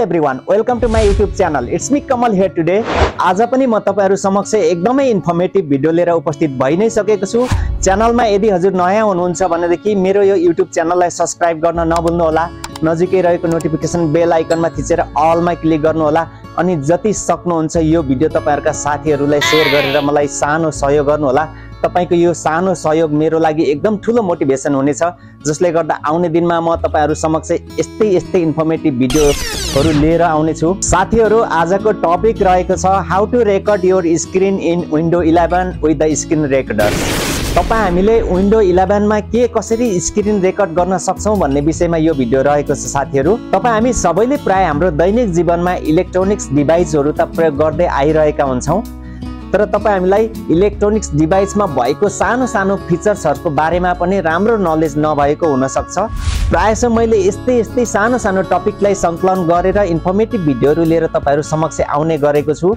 everyone, welcome to my YouTube channel. It's me Kamal here today. आज पनि म तपाईहरु समक्ष एकदमै इन्फर्मेटिभ भिडियो लिएर उपस्थित भइ नै सकेको छु। च्यानलमा यदि हजुर नयाँ हुनुहुन्छ भनेदेखि मेरो यो YouTube च्यानललाई सब्स्क्राइब गर्न नभुल्नु होला। नजिकै रहेको नोटिफिकेसन बेल आइकनमा थिचेर अल मा क्लिक गर्नु होला अनि जति सक्नुहुन्छ यो भिडियो तपाईहरुका साथीहरुलाई शेयर गरेर मलाई सानो सहयोग गर्नु होला। तपाईको यो सानो सहयोग मेरो लागि एकदम ठूलो मोटिभेसन हुनेछ, जसले गर्दा आउने दिनमा म तपाईहरु समक्ष यस्तै इन्फर्मेटिभ भिडियोहरु लिएर आउने छु। साथीहरु, आजको टपिक रहेको छ how to record your screen in window 11 with the screen recorder. तपाई हामीले विन्डो 11 मा के कसरी स्क्रिन रेकर्ड गर्न सक्छौं भन्ने विषयमा यो भिडियो रहेको छ। साथीहरु, तपाई हामी सबैले प्राय हाम्रो दैनिक जीवनमा इलेक्ट्रोनिक्स डिभाइसहरु त प्रयोग गर्दै आइरहेका हुन्छौं, तर तपाई हामीलाई इलेक्ट्रोनिक्स डिभाइसमा भएको सानो फिचर्सहरुको बारेमा पनि राम्रो नलेज नभएको हुन सक्छ। प्रायः मैले यस्तै सानो टपिकलाई संकलन गरेर इन्फर्मेटिभ भिडियोहरु लिएर तपाईहरु समक्ष आउने गरेको छु।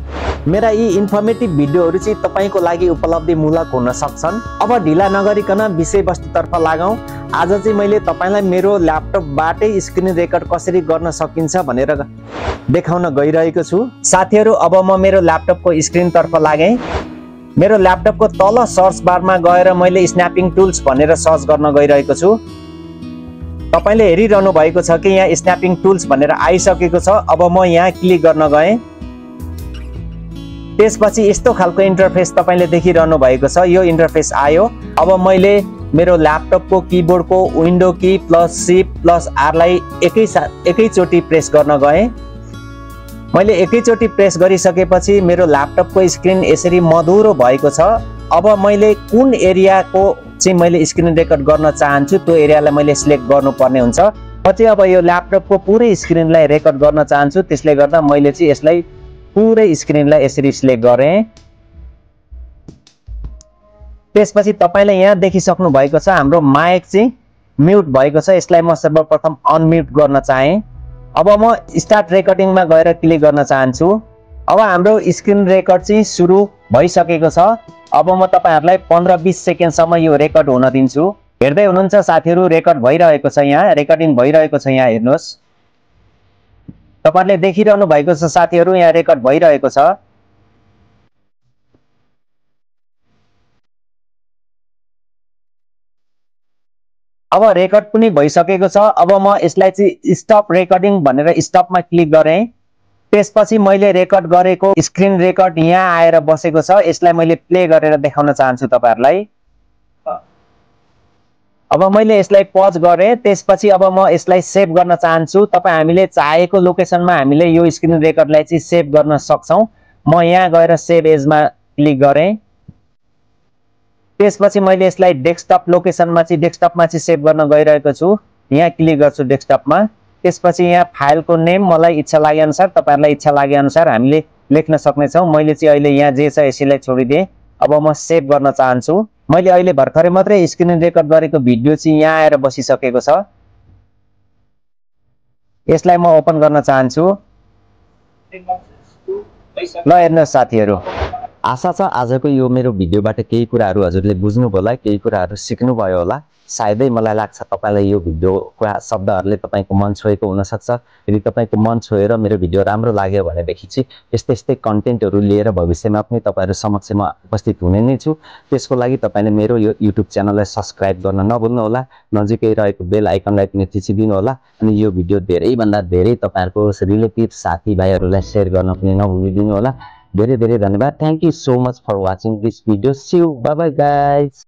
मेरा यी इन्फर्मेटिभ भिडियोहरु चाहिँ तपाईको लागि उपलब्धिमूलक हुन सक्छन्। अब ढिला नगरिकन विषयवस्तुतर्फ लागौं। आज चाहिँ मैले तपाईलाई मेरो ल्यापटपबाटै स्क्रिन रेकर्ड कसरी गर्न सकिन्छ भनेर देखाउन गइरहेको छु। साथीहरु, अब म मेरो ल्यापटपको स्क्रिन तर्फ लागे। मेरो ल्यापटपको तल सर्च बारमा गएर मैले स्न्यापिङ टुल्स भनेर सर्च गर्न गइरहेको छु। तपाईले हेरिरहनु भएको छ कि यहाँ स्न्यापिङ टुल्स भनेर आइसकेको छ। अब म यहाँ क्लिक गर्न गए। त्यसपछि यस्तो खालको इन्टरफेस तपाईले देखिरहनु भएको छ। यो इन्टरफेस आयो। अब मैले मेरो ल्यापटपको किबोर्डको window key plus shift plus R लाई एकैचोटी प्रेस गर्न गए। मैले एकैचोटी प्रेस गरिसकेपछि मेरो ल्यापटपको स्क्रिन यसरी मधुरो भएको छ। अब मैले कुन एरियाको चाहिँ मैले स्क्रिन रेकर्ड गर्न चाहन्छु त्यो एरियालाई मैले सिलेक्ट गर्नुपर्ने हुन्छ। म चाहिँ अब यो ल्यापटपको पुरै स्क्रिनलाई रेकर्ड गर्न चाहन्छु, त्यसले गर्दा मैले चाहिँ यसलाई पुरै स्क्रिनलाई यसरी सिलेक्ट गरे। त्यसपछि तपाईले यहाँ देखिसक्नु भएको छ हाम्रो माइक चाहिँ म्युट भएको छ। यसलाई म सर्वप्रथम अनम्युट गर्न चाहे। अब म स्टार्ट रेकर्डिङमा गएर क्लिक गर्न चाहन्छु। अब हाम्रो स्क्रिन रेकर्ड चाहिँ सुरु भइसकेको छ। अब म तपाईहरुलाई 15-20 सेकेन्डसम्म यो रेकर्ड हुन दिन्छु। हेर्दै हुनुहुन्छ साथीहरु, रेकर्ड भइरहेको छ, यहाँ रेकर्डिङ भइरहेको छ। यहाँ हेर्नुहोस्, तपाईहरुले देखिरहनु भएको छ साथीहरु, यहाँ रेकर्ड भइरहेको छ। अब रेकर्ड पनि भइसकेको छ। अब म यसलाई चाहिँ स्टप रेकर्डिङ भनेर स्टपमा क्लिक गरे। त्यसपछि मैले रेकर्ड गरेको स्क्रिन रेकर्ड यहाँ आएर बसेको छ। यसलाई मैले प्ले गरेर देखाउन चाहन्छु तपाईहरुलाई। अब मैले यसलाई पज गरे। त्यसपछि अब म यसलाई सेभ गर्न चाहन्छु। तपाई हामीले चाहेको लोकेसनमा हामीले यो स्क्रिन रेकर्डलाई चाहिँ सेभ गर्न सक्छौं। म यहाँ गएर सेभ एजमा क्लिक गरे। त्यसपछि मैले यसलाई डेस्कटप लोकेसनमा चाहिँ डेस्कटपमा चाहिँ सेभ गर्न गइरहेको छु। यहाँ क्लिक गर्छु डेस्कटपमा। त्यसपछि यहाँ फाइलको नेम मलाई इच्छा लागे अनुसार, तपाईहरुलाई इच्छा लागे अनुसार हामीले लेख्न सक्ने छौं। मैले चाहिँ अहिले यहाँ जे छ यसैलाई छोडिदिए। अब म सेभ गर्न चाहन्छु। मैले अहिले भर्खरै मात्रै स्क्रिन रेकर्ड गरेको भिडियो चाहिँ यहाँ आएर बसिसकेको छ। यसलाई म ओपन गर्न चाहन्छु। ल हेर्नुहोस् साथीहरु, आशा छ आजको यो मेरो भिडियोबाट केही कुराहरु हजुरले बुझ्नुभयो होला, केही कुराहरु सिक्नुभयो होला। सायदै मलाई लाग्छ तपाईलाई यो भिडियोका शब्दहरुले तपाईको मन छोएको हुन सक्छ। यदि तपाईको मन छोएर मेरो भिडियो राम्रो लाग्यो भनेदेखि चाहिँ यस्तै कन्टेन्टहरु लिएर भविष्यमा पनि तपाईहरु समक्षमा उपस्थित हुने नै छु। त्यसको लागि तपाईले मेरो यो YouTube च्यानललाई सब्स्क्राइब गर्न नभुल्नु होला। नजिकै रहेको बेल आइकनलाई पनि थिचिदिनु होला अनि यो भिडियो धेरै भन्दा धेरै तपाईहरुको रिलेटिभ साथीभाइहरुलाई शेयर गर्न पनि नभुलिदिनु होला। धेरै धेरै धन्यवाद। Thank you so much for watching this video. See you. Bye bye guys.